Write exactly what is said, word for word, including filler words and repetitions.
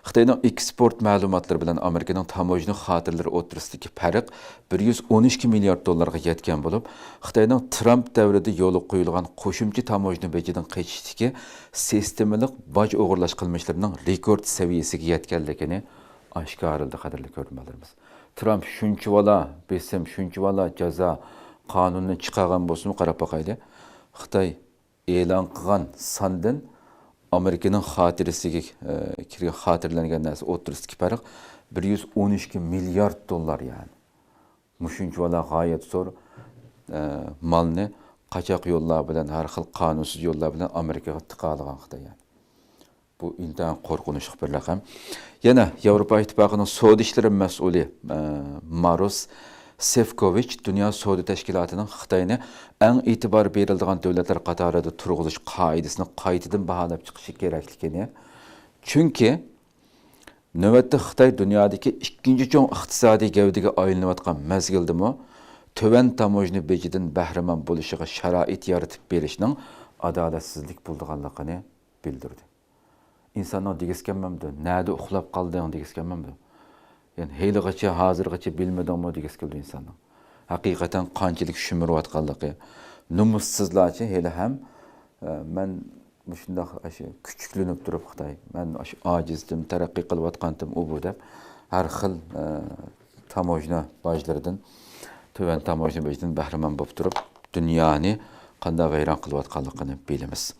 خىتاينىڭ ئېكسپورت مەلۇماتلىرى بىلەن ئامېرىكىنىڭ تاموژنا خاتىرىلىرى ئوتتۇرىسىدىكى پەرق بىر يۈز ئون ئىككى مىليارد دوللارغا يەتكەن بولۇپ، خىتاينىڭ ترامپ دەۋرىدە يولغا قويۇلغان قوشۇمچە تاموژنا بېجىدىن قېچىشتىكى سىستېمىلىق باج ئوغرىلاش قىلمىشلىرىنىڭ رېكورت سەۋىيەسىگە يەتكەنلىكىنى ئاشكارىلىدى، قەدىرلىك كۆرۈرمەنلىرىمىز. ترامپ شۇنچىۋالا بېسىم، شۇنچىۋالا جازا قانۇنىنى چىقارغان بولسىمۇ، قاراپ باقايلى. خىتاي ئېلان قىلغان ساندىن ئامېرىكىنىڭ خاتىرىسىگە، ئە، كىرگەن، خاتىرىلەنگەن نەرسە ئوتتۇرىسىدىكى پەرق بىر يۈز ئون ئىككى مىليارد دوللار، يەنى. مۇشۇنچىۋالا غايەت زور، ئە، مالنى قاچاق يوللار بىلەن، ھەر خىل قانۇنسىز يوللار بىلەن ئامېرىكىغا تىقالىغان خىتاي، يەنى. بۇ ئىنتايىن قورقۇنچلۇق بىر رەقەم. يەنە ياۋروپا ئىتتىپاقىنىڭ سودا ئىشلىرى مەسئۇلى، ئە، ماروس سېفكوۋىچ دۇنيا سودا تەشكىلاتىنىڭ خىتاينى ئەڭ ئېتىبار بېرىلىدىغان دۆلەتلەر قاتارىدا تۇرغۇزۇش قائىدىسىنى قايتىدىن باھالاپ چىقىشى كېرەكلىكىنى، چۈنكى نۆۋەتتە خىتاي دۇنيادىكى ئىككىنچى چوڭ ئىقتىسادىي گەۋدىگە ئايلىنىۋاتقان مەزگىلدىمۇ تۆۋەن تاموژنا بېجىدىن بەھرىمەن بولۇشىغا شارائىت يارىتىپ بېرىشنىڭ ئادالەتسىزلىك بولىدىغانلىقىنى بىلدۈردى. ئىنساننىڭ دېگۈسى كەلمەمدۇ؟ نەدە ئۇخلاپ قالدىڭ دېگۈسى كەلمەمدۇ؟ يەنى ھېلىغىچە، ھازىرغىچە بىلمىدىڭمۇ دېگۈسى كېلىدۇ ئىنساننىڭ. ھەقىقەتەن قانچىلىك شۈمۈرۈۋاتقانلىقى. نومۇسسىزلارچە ھېلىھەم، ئە، مەن مۇشۇنداق ئاشۇ كۈچۈكلىنىپ تۇرۇپ خىتاي، مەن ئاشۇ ئاجىزدىم، تەرەققىي قىلىۋاتقانتىم، ئۇ بۇ دەپ ھەر خىل، ئە، تاموژنا باجلىرىدىن، تۆۋەن تاموژنا باجىدىن بەھرىمەن بولۇپ تۇرۇپ، دۇنيانى قانداق ۋەيران قىلىۋاتقانلىقىنى بىلىمىز.